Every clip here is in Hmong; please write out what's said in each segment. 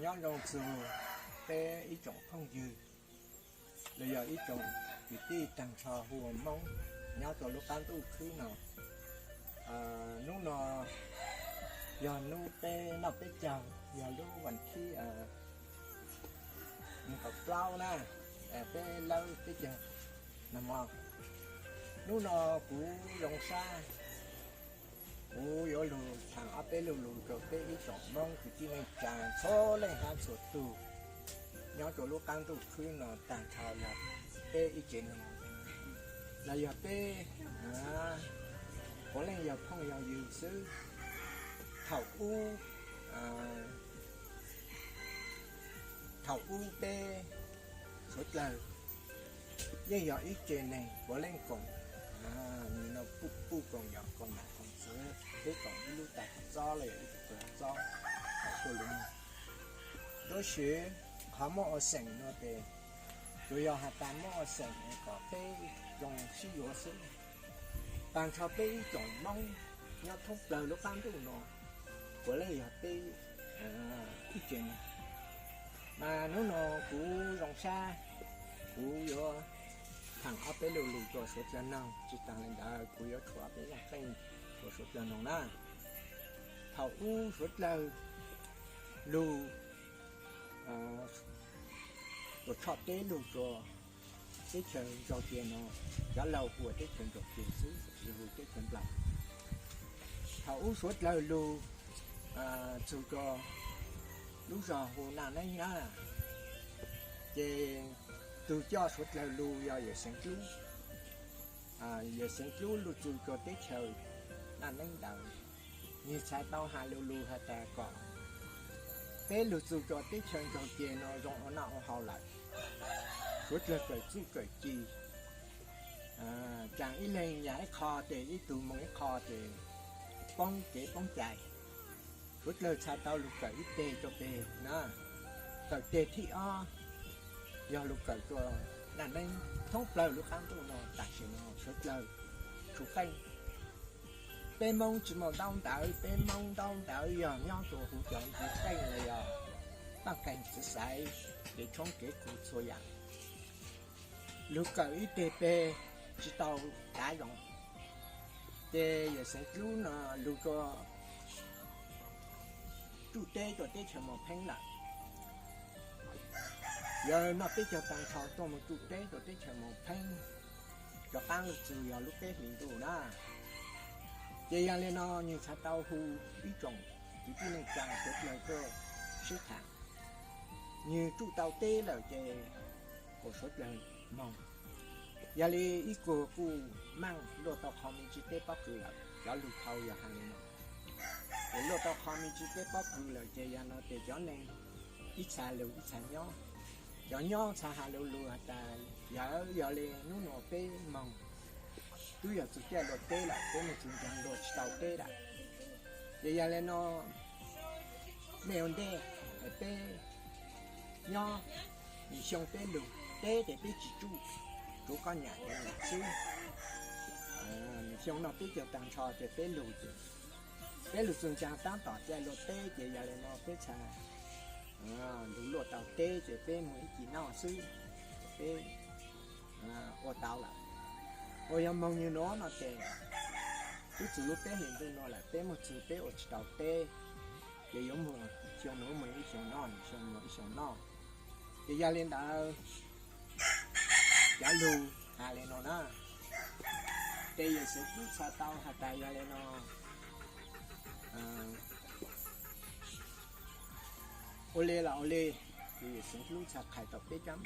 Nyob zoo txug peb ib tsoom phooj ywg los yog ib tsoom kwv tij taag nrho hu ua Moob nyob rua lub qaab ntuj khwb no. Nub no yog nub peb noj peb caug, yog lub vas thib neeg nkaum plaub na, peb lawb peb caug nag hmo. Nub no kuv zoo sab, kuv yuav lug thaam ob peb lug lug rua peb ib tsoom Moob kwv tij neej tsaa txhua leej hab txhua tug nyob rua lub qaab ntuj khwb no taag nrho yog peb ib tsev neeg los yog peb puav leej yog phooj yog ywg xwb. Thaum ub, thaum ub peb suav dlawg yeej yog ib tsev neeg puav leej koom, puj koom yom, koom nam koom txwv, peb koom ib lub tais txob los yog ib tug txob, txhua lug. Tab sis qhov muaj ua xeem no ces tsuas yog has tas muaj ua xeem kom peb zoo sib yuav xwb. Taag nrho peb ib tsoom Moob nyob thoob plawg lub qaab ntuj no puav leej yog peb ib tsev neeg. Mas nub no kuv zoo sab, kuv yuav thaam ob peb lug lug rua suav dlawg noog, tsi taag le ntawd kuv yuav tshuav ob peb zaaj qeej rua suav dlawg noog na. Thaum ub suav dlawg lug tuam tshoj teb lug rua teb chaws Ntsaug Cia no, cov laug hu ua teb chaws Ntsaug Cia xwb, tsi hu teb chaws Nplog. Thaum ub suav dlawg lug txug rua lub zog hu Naj Neeb na, ces tug coj suav dlawg lug yog Yawm Xeev Dlub. Yawm Xeev Dlub lug txug rua teb chaws Naj Neeb ntawd, nwg txhais tau has lug lug has tas kom peb lug txug rua teb chaws Ntsaug Cia no zoo ua noj ua haus lawm. Suav dlawg kawm txuj kawm ci, tsaam ib leeg nyam ib qho ces ib tug moog ib qho ces poob kev poob cai. Suav dlawg txhais tau lug kawm ib teg rua peg na. Kawm teg thib ob yog lug kawm rua Naj Neeb. Thoob plawg lub qaab ntuj no tam sim no suav dlawg tshuv qeej. Peb Moob tsi muaj ntaub ntawv, peb Moob ntaub ntawv yog nyob rua huv cov ntug qeej los yog paaj qeeg txwv xaiv, kev tshoob kev kug txhua yaam. Lug kawm ib teg peg tsi tau tav zoo, ces Yawm Xeev Dlub no lug rua tsuj teb rua teb chaws Moos Pheeb lawm. Yawg noj peb caug taag nrho tuaj moog tsuj teb rua teb chaws Moos Pheeb, rov qaab lug txug yog lub peb hlis ntuj na. Ces yog le no nwg txhais tau hu ib tsoom kwv tij neej tsaa suav dlawg tuaj sib thaam. Nwg tsuj tau teb lawm ces kuas suav dlawg moog. Yog le ib kuag kuj maaj luaj tau qho me ntsis teb pob kws lawm, cov lug thaus yog has le no. Ces luaj tau qho me ntsis teb pob kws lawm ces yog no ces cov neeg ib txha lug ib txha nyob. Cov nyob txhais has lug lug has tas, yawg, yog le nub no peb moog, tub yog txug caij luaj teb lawm, peb moog txug nraag luaj tsi tau teb lawm. Ces yog le no, mej ua ntej, peb nyob, nwg xyoo peb lug teb ces peb tsi tsuj, tsuav koj nyam xwb. Nwg xyoo no peb caug taag nrho ces peb lug, peb lug txug nraag taab tom caij luaj teb ces yog le no peb txhais lug luaj tau teb ces peb moog ib cim noj xwb, peb ua tau lawm. Uas yog moog nwg nuav no ces twb txug lub peb hlis ntuj no lawm, peb moog txug peb ua tsi tau teb, ces yuav moog xyoo nuav moog ib xyoo noj, xyoo nuav ib xyoo noj. Ces yog le ntawd, cov lug has le no na, ces Yawm Xeev Dlub txhais tau has tas yog le no, ua le los ua le, ces Yawm Xeev Dlub txhais qhais tau peb caab,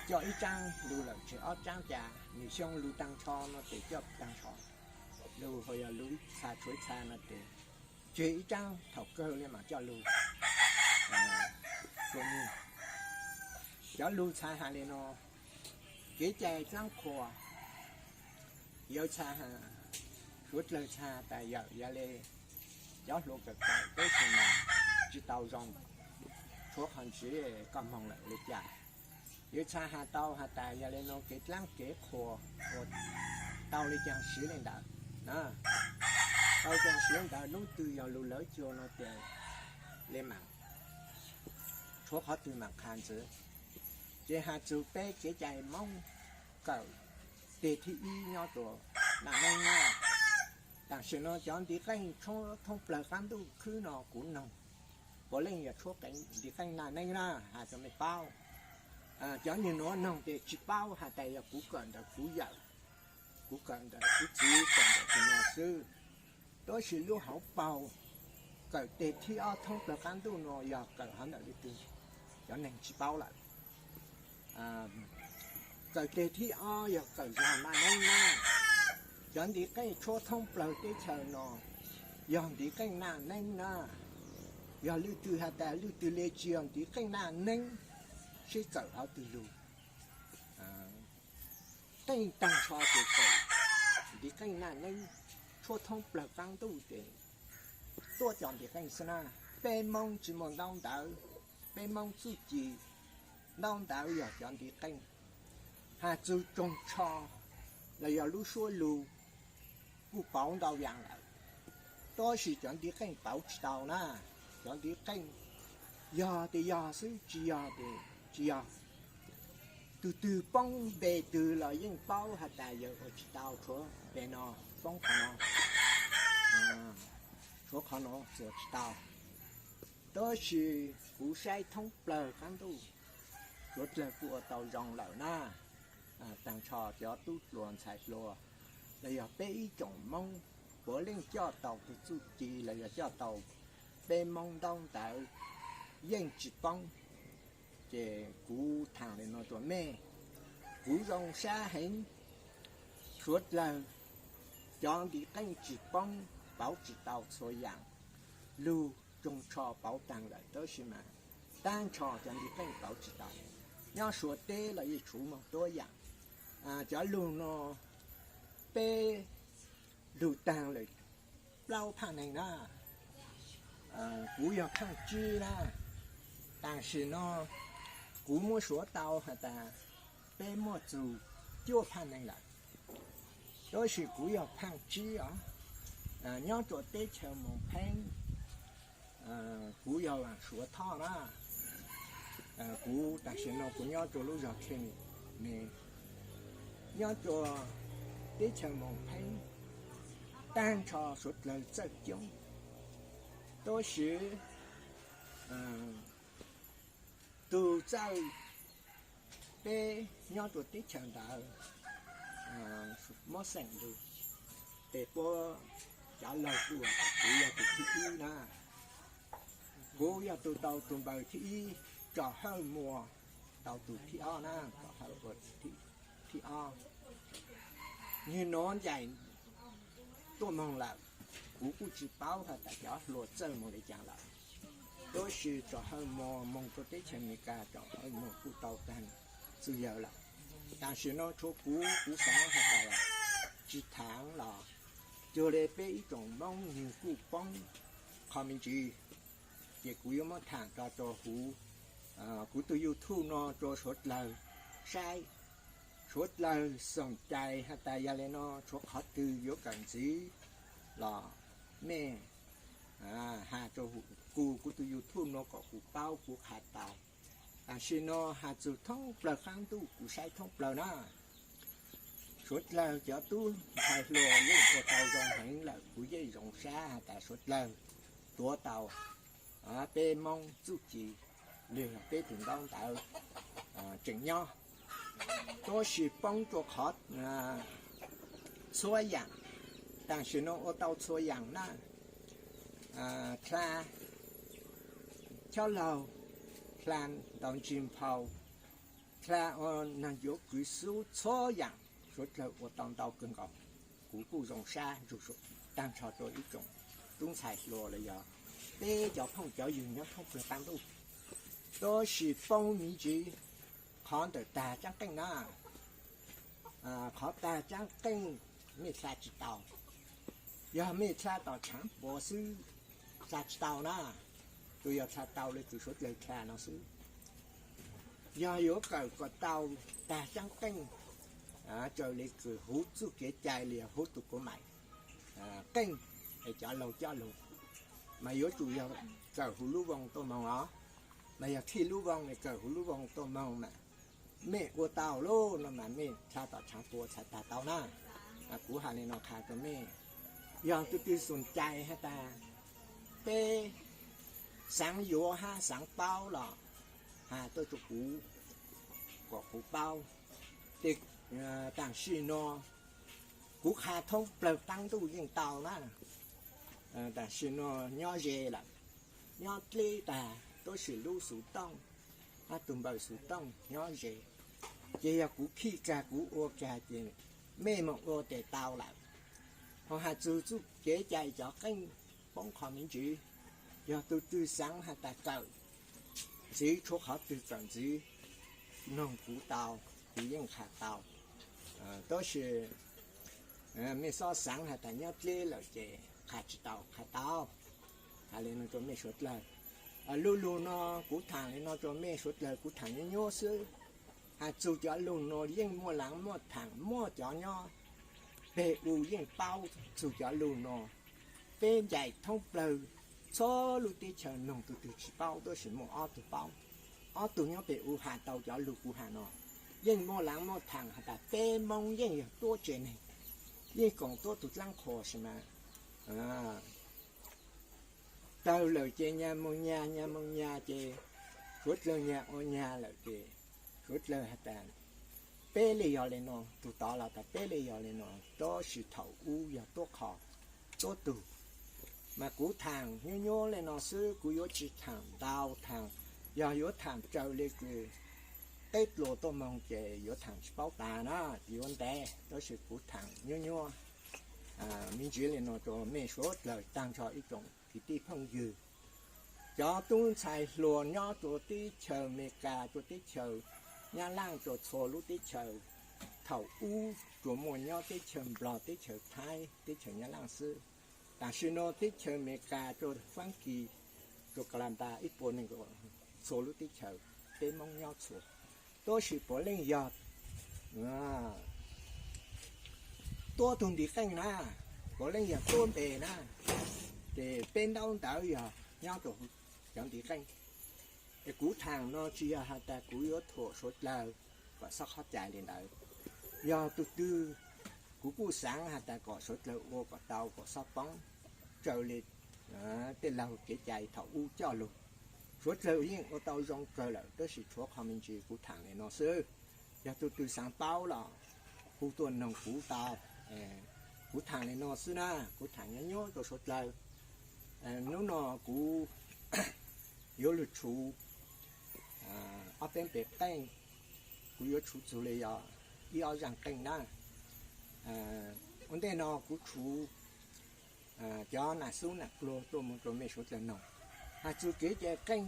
coj ib caab lug lawm tseg ob caab, cas nwg xyoo lug taag nrho no ces coj taag nrho lug, ho yog lug ib txha tshuav ib txha no ces tseg ib caab thaum kawg le maam coj lug. Cov lug txhais has le no, kev cai dlaab qhuas, yawg txhais has, suav dlawg txhais has tas yawm, yog le cov hluas kawm kawm peb tsi mas tsi tau zoo, tshuav qhov ntsiv koj moog lawm le cas. Yawg txhais has tau has tas yog le no kev dlaab kev qhuas uas tau le caag siv le ntawd, tau caag siv le ntawd, nub twg yog lug lawv cuag no ces le maam Tshuav qhov twg mam qha ntxiv. Ces has txug peb kev cai Moob kawm teg thib ib nyob rua Nam Neeb na. Tam sim no cov ntiv qeej tshuab thoob plawg qaab ntuj khwb no kuv noog puav leej yog tshuab ntiv qeej Nam Neeb na, has rua mej paub. Cov nwg nuav noog tes tsi paub has tas yog kuv kawm ntawm kuv yawm, kuv kawm ntawm kuv txiv, kawm ntawm tus no xwb. Tab sis lub hauv paug kawm teg thib ob thoob plawg qaab ntuj no yog kawm hov ntawm leej twg, cov neeg tsi paub lawm. Kawm teg thib ob yog kawm zog Nam Neeb na. Cov ntiv qeej tshuab thoob plawg teb chaws no yog ntiv qeej Nam Neeb na. Yog leej twg has tas leej twg le tsi yog ntiv qeej Nam Neeb, seb kawm hov twg lug. Qeej taag nrho tes kawm ntiv qeej Nam Neeb tshuab thoob plawg qaab ntuj tes tuab cov ntiv qeej xwb na. Peb Moob tsi muaj ntaub ntawv, peb Moob txuj ci ntaub ntawv yog cov ntiv qeej. Has txug tsoog tsho los yog lub suab lug kuj pauv ntau yaam lawm, tab sis cov ntiv qeej pauv tsi tau na. Cov ntiv qeej yog tes yog xwb, tsi yog tes tsi yog. Tug twg poob npe twg los yeej paub has tas yawg ua tsi tau, tshuav npe no poob qhov no, tshuav qhov no txuas tsi tau. Tab sis kuv saib thoob plawg qaab ntuj, suav dlawg kuj ua tau zoo lawm na. Taag nrho cov tub hluas ntxhais hluas los yog peb ib tsoom Moob puav leej coj tau tug txuj ci los yog coj tau peb Moob ntaub ntawv yeej tsi poob. Ces kuv thaam le no rua mej, kuv zoo sab heev. Suav dlawg cov ntiv qeej tsi poob, pauv tsi tau txhua yaam, lug tsoog tsho pauv taag lawm tab sis mas taag nrho cov ntiv qeej pauv tsi tau. Nyob Suav teb los yeej tshuav moog tuab yaam. Cov lug no peb lug taag lawm plaub phaaj neeg na. Kuv yog phaaj tsib na, tam sim no kuv muab suav tau has tas peb muaj txug cuaj phaaj neeg lawm, tab sis kuv yog phaaj tsib os. Nyob rua teb chaws Moos Pheeb, kuv yog Suav Thoj na. Kuv tam sim no kuv nyob rua lub zog Khees ne, nyob rua teb chaws Moos Pheeb, taag nrho suav dlawg txawj coob, tab sis tug txawj peb nyob rua teb chaws ntawd muab xeem lug, tes puab cov laug kuj has tas kuv yog tug thib ib na. Kuv yog tug tau tug npaws thib ib, Tsom Hawj Muas tau tug thib ob na, Tsom Hawj ua thib ob. Nwg nuav ncaim tuaj moog lawm, kuv kuj tsi paub has tas cov hluas txawj moog le caag lawm. Tab sis Tsom Hawj Muas moog rua teb chaws Amelikas, Tsom Hawj Muas kuj tau taag txwj yawg lawm. Tam sim no tshuav kuv, kuv xaav has tas tsi thaav los cuag le peb ib tsoom Moob nwg kuj poob qho me ntsis, ces kuv yuav muab thaam tso rua huv kuv tug YouTube no rua suav dlawg saib. Suav dlawg xoom cai has tas yog le no tshuav qhov twg yuav kawm ntxiv los mej has rua kuv, kuv tug YouTube no kom kuv paub kuv qha tau. Tam sim no has txug thoob plawg qaab ntuj kuv saib thoob plawg na. Suav dlawg cov tub ntxhais hluas yeej ua tau zoo heev lawm, kuv yeej zoo sab has tas suav dlawg tuav tau peb Moob txuj ci, lwg peb tug ntaub ntawv tseem nyob. Tab sis poob rua qhov txhua yaam, tam sim no ua tau txhua yaam na. Dlha chob laug, dlha ntaus ntsis nphau, dlha ua naag ncuav kwv xub, txhua yaam suav dlawg ua tau ntau kawg nkaus. Kuv kuj zoo sab ntsug taag nrho rua ib tsoom tub ntxhais hluas los yog peb cov phooj cov ywg nyob thoob plawg qaab ntuj. Tab sis poob me ntsis qhov ntawm tag caab qeej na. Qhov tag caab qeej mej dlha tsi tau. Yog mej dlha tom tshaav puas xwb, dlha tsi tau na. Tsuas yog dlha tau le tug suav dlawg dlha no xwb. Yog yuav kawm kom tau tag caab qeej, raws le kws huv txuj kev cai los yog huv tug kuv maim qeej es cov laug coj lug, mas yuav tsum yog kawm huv lub voo tuaj moog os. Mas yog thij lub voo, kawm huv lub voo tuaj moog mas mej ua tau lauj no mas mej tshaj tom tshav puam txhais tag tau na. Kuv has le no qha rua mej, yog tug twg xoom cai has tas peb xaav yuav hab xaav paub los has tuaj rua kuv, kuas kuv paub. Tes taam sim no kuv qha thoob plawg qaab ntuj yeej tau na. Taam sim no nyob ze lawm, nyob dleb tag, tab sis lub xuv tooj hab tug npawb xuv tooj nyob ze. Ces yog kuv khij kag kuv ua kag ces mej moog ua tes tau lawm. Ho has txug txuj kev cai cov qeej poob qho me ntsis, yog tug twg xaav has tas kawm ntxiv, tshuav qhov twg kawm ntxiv, noog kuv tau, kuv yeej qha tau. Tab sis mej xob xaav has tas nyob dleb lawm ces qha tsi tau, qha tau. Has le no rua mej suav dlawg, lub lug no kuv thaam le no rua mej suav dlawg, kuv thaam nyuab nyuab xwb. Has txug cov lug no yeej muaj laav muaj thaam, muaj cov nyob peg u yeej paub txug cov lug no. Peb ncaim thoob plawg txhua lub teb chaws, noog tug twg tsi paub, tab sis muaj ob tug paub. Ob tug nyob peg u has tau cov lug kuv has no. Yeej muaj laav muaj thaam has tas peb Moob yeej yog tuab tsev neeg, yeej koom tuab tug dlaab qhuas mas tawg lawm ces nyag moog nyag, nyag moog nyag ces suav dlawg nyag ua nyag lawm ces suav dlawg has tas peb le yog le no, tug tod los tas peb le yog le no, tab sis thaum ub yog tuab qho, tuab tug. Mas kuv thaam nyuab nyuab le no xwb, kuv yuav tsi thaam ntau thaam. Yog yuav thaam raws le kws teb dlua tuaj moog ces yuav thaam tsi paub tas na, yuav ntev, tab sis kuv thaam nyuab nyuab me ntsis le no rua mej suav dlawg taag nrho ib tsoom kwv tij phooj ywg, cov tub ntxhais hluas nyob rua teb chaws Amelikas, rua teb chaws Nyab Laaj, rua txhua lub teb chaws. Thaum ub tsuas muaj nyob teb chaws Nplog, teb chaws Thaib, teb chaws Nyab Laaj xwb. Taam sim no teb chaws Amelikas, rua Faab Kis, rua Kanadas, ib puas neeg, txhua lub teb chaws peb Moob nyob txhua. Tab sis puav leej yog tuab tug ntiv qeej na, puav leej yog tuab npe na. Ces peb ntaub ntawv yog nyob rua cov ntiv qeej. Es kuv thaam no tsi yog has tas kuv yuav thuam suav dlawg kom xob qhob cai le ntawd. Yog tug twg, kuv kuj xaav has tas kom suav dlawg ua kom tau, kom xob poob raws le tej laug kev cai thaum ub coj lug. Suav dlawg yeej ua tau zoo kawg lawm, tab sis tshuav qho me ntsis, kuv thaam le no xwb. Yog tug twg xaav paub los hu tuaj noog kuv tau. Kuv thaam le no xwb na, kuv thaam nyuab nyuab rua suav dlawg. Hnub no kuv yuav lug tshuv ob peb npe qeej, kuv yuav tshuv txug le yog ib ob zaaj qeej na. Ua ntej no kuv tshuv cov nam xub nam pluag tuaj moog rua mej suav dlawg noog. Has txug kev cai qeej,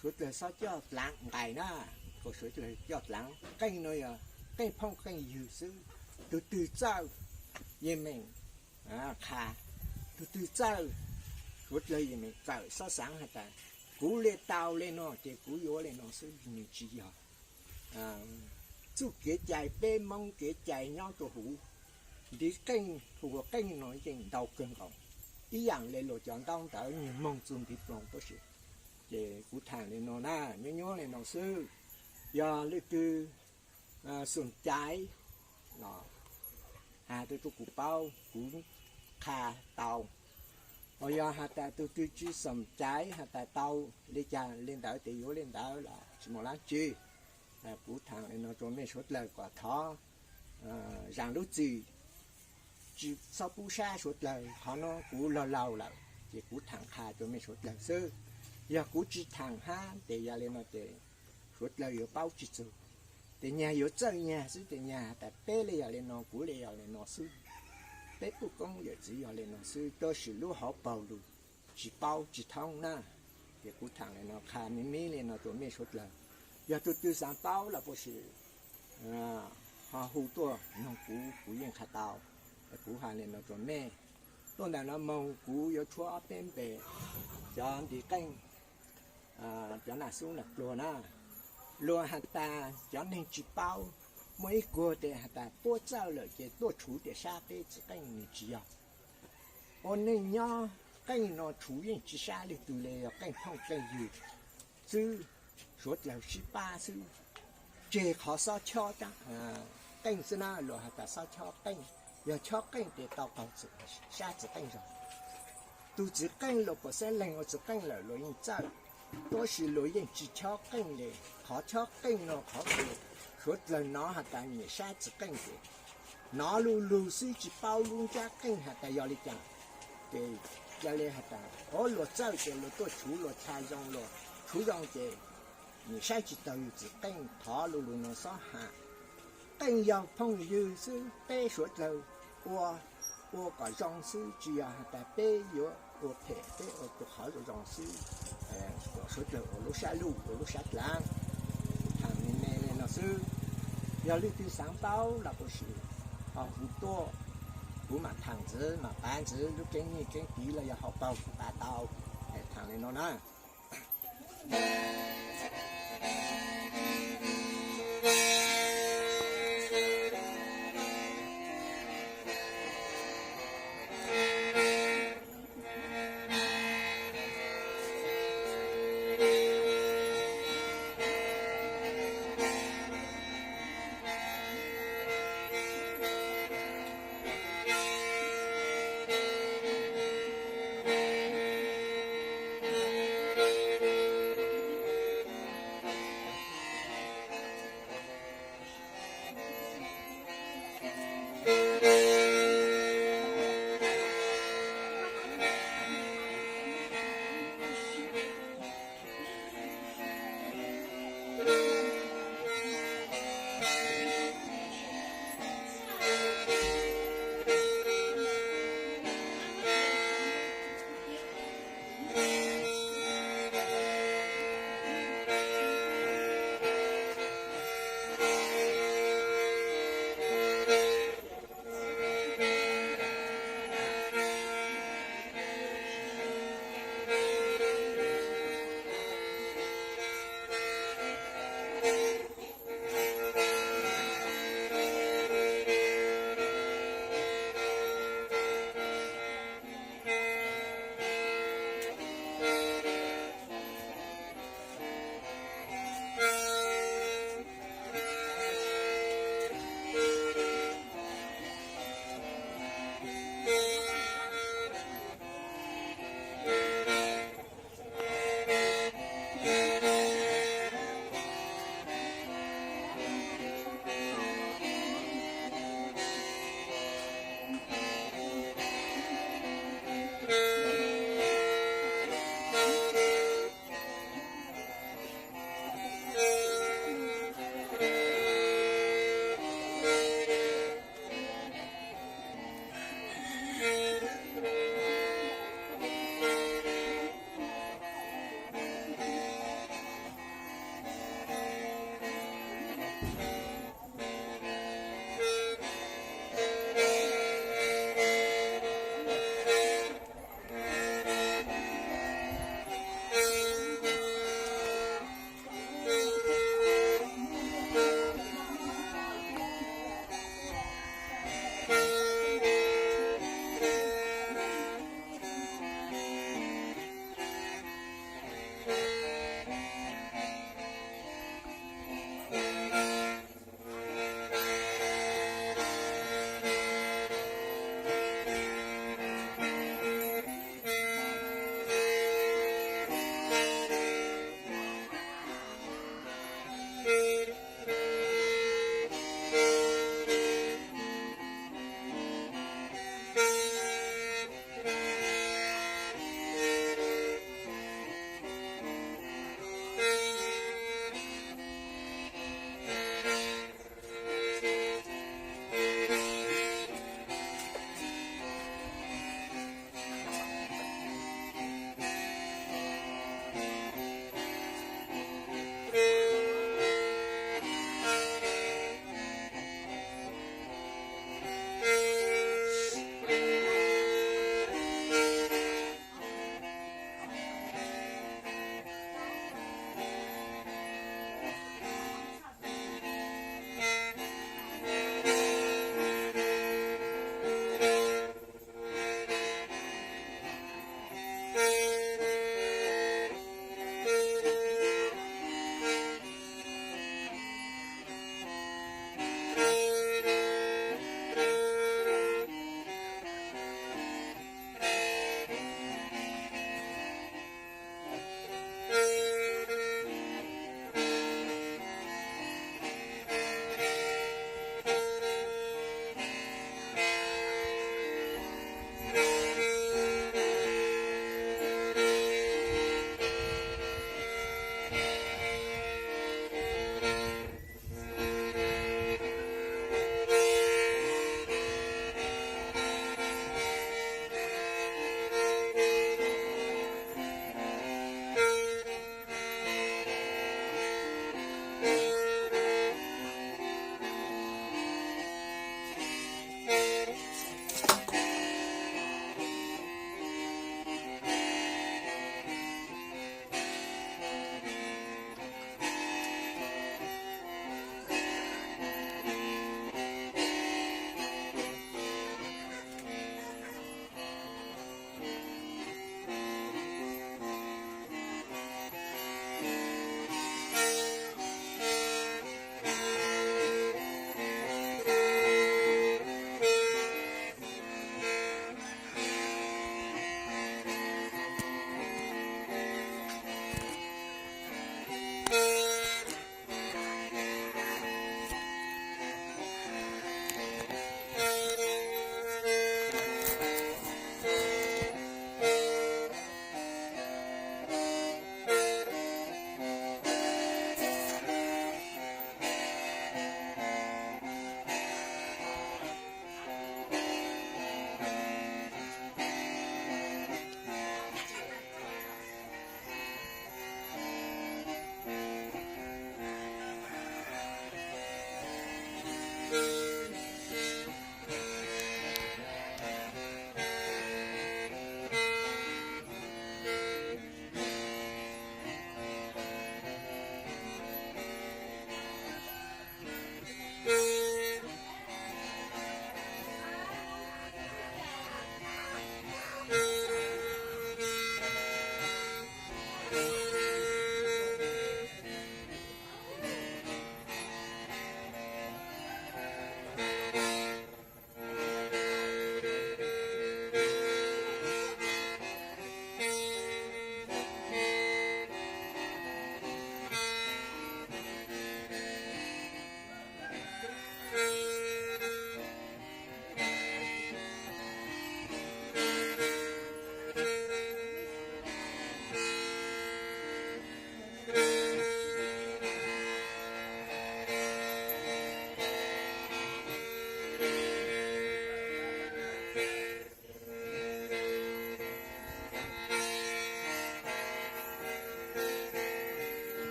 suav dlawg xob coj dlaav nqais na, kom suav dlawg coj dlaav. Qeej no yog qeej phooj qeej ywg xwb. Tug twg txawj yeej meem qha, tug twg txawj suav dlawg yeej meem kawm. Xob xaav has tas kuv le tau le no ces kuv yuav le no xwb, nwg tsi yog. Txuj kev cai peb Moob kev cai nyob rua huv ntiv qeej, huv qeej no yeej ntau kawg nkaus. Ib yaam le luas cov ntaub ntawv nwg moog txug ntiv ploog tab sis. Ces kuv thaam le no na, nyuab nyuab le no xwb. Yog leej twg xoom cai los has tuaj rua kuv paub, kuv qha tau. Ho yog has tas tug twg tsi xoom cai has tas tau le caag le ntawd tes yuav le ntawd los tsi muaj dlaab tsi. Kuv thaam le no rua mej suav dlawg kom thov zaam lub txim, tsi xob pub sab suav dlawg. Qhov no kuv laug laug lawm ces kuv thaam qha rua mej suav dlawg xwb. Yog kuv tsi thaam hab tes yog le no tes suav dlawg yuav paub tsi txug. Tes nyag yuav txawj nyag xwb, tes nyag has tas peb le yog le no, kuv le yog le no xwb, peb puj koob yawm txwv yog le no xwb, tab sis lub hauv paug lug tsi paub tsi thoob na. Ces kuv thaam le no qha me me le no rua mej suav dlawg. Yog tug twg xaav paub los puas sim ho hu tuaj noog kuv, kuv yeej qha tau. Kuv has le no rua mej. Tuaj ntawm no moog kuv yuav tshuab ob peb npe cov ntiv qeej, cov nam xub nam pluag na. Luas has tas cov neeg tsi paub, muaj ib kuag tes has tas tuab txawj lawm ces tuaj tshuv tias sab peb txiv qeej, nwg tsi yog. Ua neej nyob qeej no tshuv yeej tsi sab leej twg le, yog qeej phooj qeej ywg xwb. suav dlawg sib pab xwb, tseg qhov xob chob qeej xwb na, luag has tas xob chob qeej. Yog chob qeej ces tau qaug sab txiv qeej zog. Tus txiv qeej luag puas xeeb leeg ua txiv qeej lawm luag yeej txawj, tab sis luag yeej tsis chob qeej li. Qhov chob qeej no qhov uas suav dlawg hnov has tas nyias sab txiv qeej ces hnov lug lug xwb tsis paub lub ntsab qeej has tas yog li cas. Ces ca le has tas o luag txawj ces luag tuaj tshuv luag cha zoo, luag tshuv zoo ces nyias saib tsis taus yus txiv qeej. Thov lug lug no xob has, qeej yog phooj ywg xwb, peb suav dlawg ua, ua kom zoo xwb, tsis yog has tas peb yuav ua phem, peb ua tus qhov zoo zoo xwb, kom suav dlawg ua lub sab luj ua lub sab dlav. Tham me me li no xwb, yog leej twg xaav paub los kuv sim ho hu tuaj, kuv mam tham ntxiv mam pav ntxiv lub keeb nyiaj keeb tiv los yog hauv paug kuv pav tau. Tham li no na.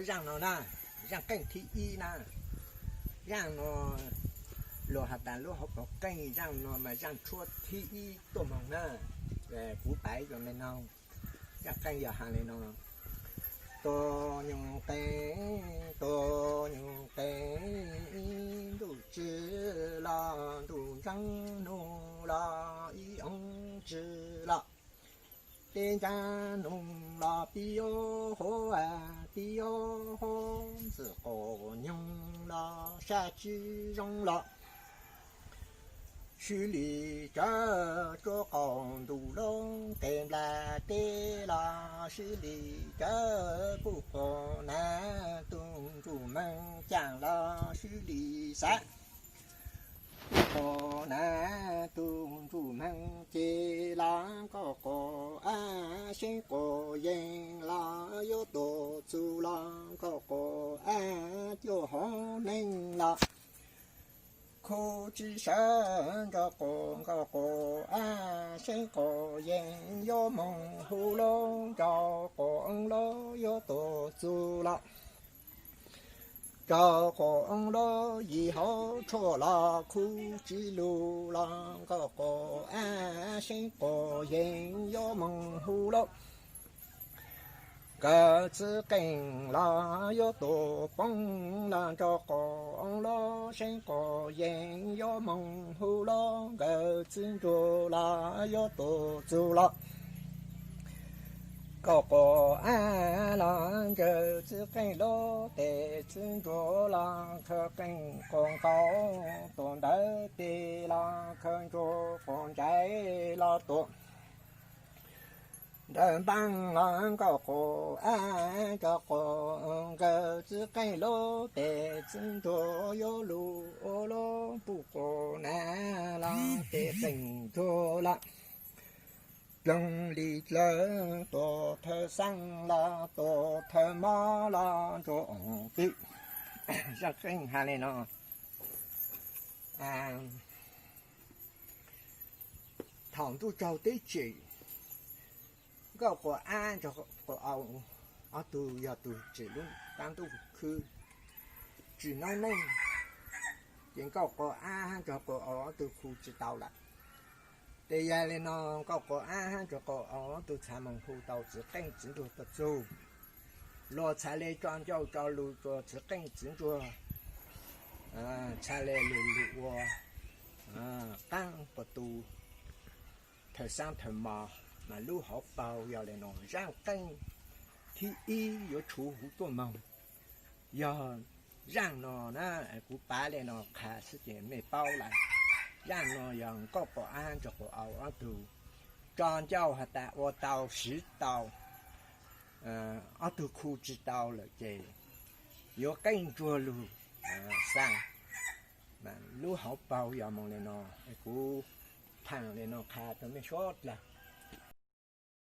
Zaaj no na, zaaj qeej thib ib na, zaaj no luag has tas lub hauv paus qeej zaaj no mas zaaj tshuab thib ib tuaj moog na. Kuv pav ib zag le no, zaaj qeej yog has le no: Tuaj nyuj qeej, tuaj nyuj qeej, ntuj tsi los, ntuj ntsaab nug los, ib oob tsi los, teb ntsaab nug los, pib yuav huv, pib yuav huv, ntxwg quas nyoog los, sab tsi zoo los, sib li tsawv, tsuab qaum ntuj lub qe nplaj teb los, sib li tsawv, puj quas naav tug ntsuj meeg caaj los, sib li xaav, puj quas naav tug ntsuj meeg ces los, nkauj quas ab seeb quas yeeg los, yuav tuaj txug los, nkauj quas ab cuaj hauv neeg los, khu tsi sawv, nco quas nkauj quas ab seeb quas yeeg yuav moog huv lug, nco quas oob lug yuav tuaj txug los, nco quas oob lug yim hauv tshuaj los, khu tsi lug los, nkauj quas ab seeb quas yeeg yuav moog huv lug, nkawd txiv qeej los yuav tuaj poob los, nco quas oob lug seeb quas yeeg yuav moog huv lug, nkawd txiv ntsuag los yuav tuaj txug los, nkauj quas ab los ntsawg txiv qeej lub tes, txiv ntsuag los khaws qeej quas nkaus, tuaj ntawd tes los khaws ntsuag quas ntsais los tuaj ntawm npaab los, nkauj quas ab nco quas nkawd txiv qeej lub tes, txiv ntsuag yuav lug ua lub, puj quas naav los tes qeej ntsuag los, ploog li dlawg, tuaj thawj xaab los tuaj thawj mob los ntsuag oos twb. Zaaj qeej has le no: Thaum ntuj tsaug teb tsem, nkauj quas ab nrug quas au ob tug yog tug tsem lub taab ntuj khwb tsi noob neej, ces nkauj quas ab hab nrug quas au ob tug khu tsi tau lawm. Tes yog le no, nkauj quas ab hab nrug quas au ob tug txhad moog hu tau txiv qeej txiv ntsuag tuaj txug. Luag txhad le tso ncauj tso lug rua txiv qeej txiv ntsuag, txhad le lug lug ua qaab quas tu thawj xaab thawj mo, mas lub hauv paug yog le no. Zaaj qeej thib ib yuav tshuv huv tuaj moog, yog zaaj no na. Kuv pav le no qha xwb ces mej paub lawm. Zaaj no yog nkauj quas ab nrug quas au ob tug tso ncauj has tas ua tau siv tau, ob tug khu tsi tau lawm ces yuav qeej ntsuag lug xaa. Lub hauv paug yog moog le no, kuv thaam le no qha rua mej suav dlawg.